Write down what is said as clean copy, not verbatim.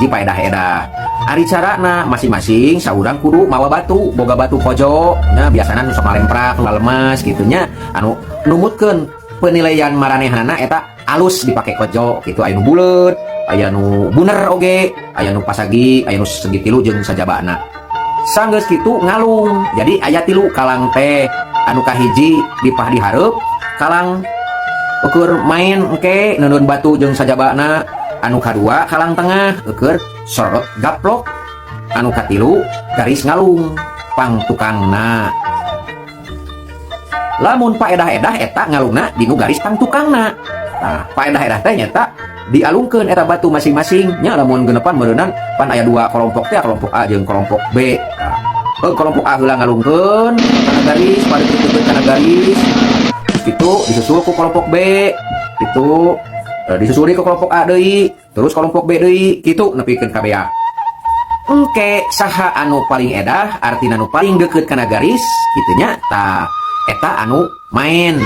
Kahiji paedah-edah. Ari carana, masing-masing saurang kudu mawa batu, boga batu kojo nya, biasana nu sok malemprak, nu lemas gitu nya, anu numutkeun penilaian maranehanana eta alus dipake kojo gitu. Aya nu buleut, aya nu buner oge, aya nu pasagi, aya nu segitilu jeung sajabana. Sanggeus kitu ngalung. Jadi aya tilu kalang teh. Anu kahiji dipah di hareup kalang ukur main engke neundeun batu jeung sajabana. Anu kadua kalang tengah, ukur sorot gaplok. Anu katilu garis ngalung pang tukangna. Lamun paedah-edah, eta ngalungna dinu garis pang tukangna. Nah, paedah-edah teh nyata dialungkeun eta batu masing-masing nya. Lamun genepan meureunan pan aya dua kelompok teh, kelompok A jeung kelompok B. Nah, kelompok A heula ngalungkeun kana garis, pada deket kana garis itu, disusul ku kelompok B itu, disusuli ke kelompok A deui, terus kelompok B deui, kitu nepikeun ka beak. Engke saha anu paling edah, artina anu paling deket kana garis kitu nya, tah eta anu main.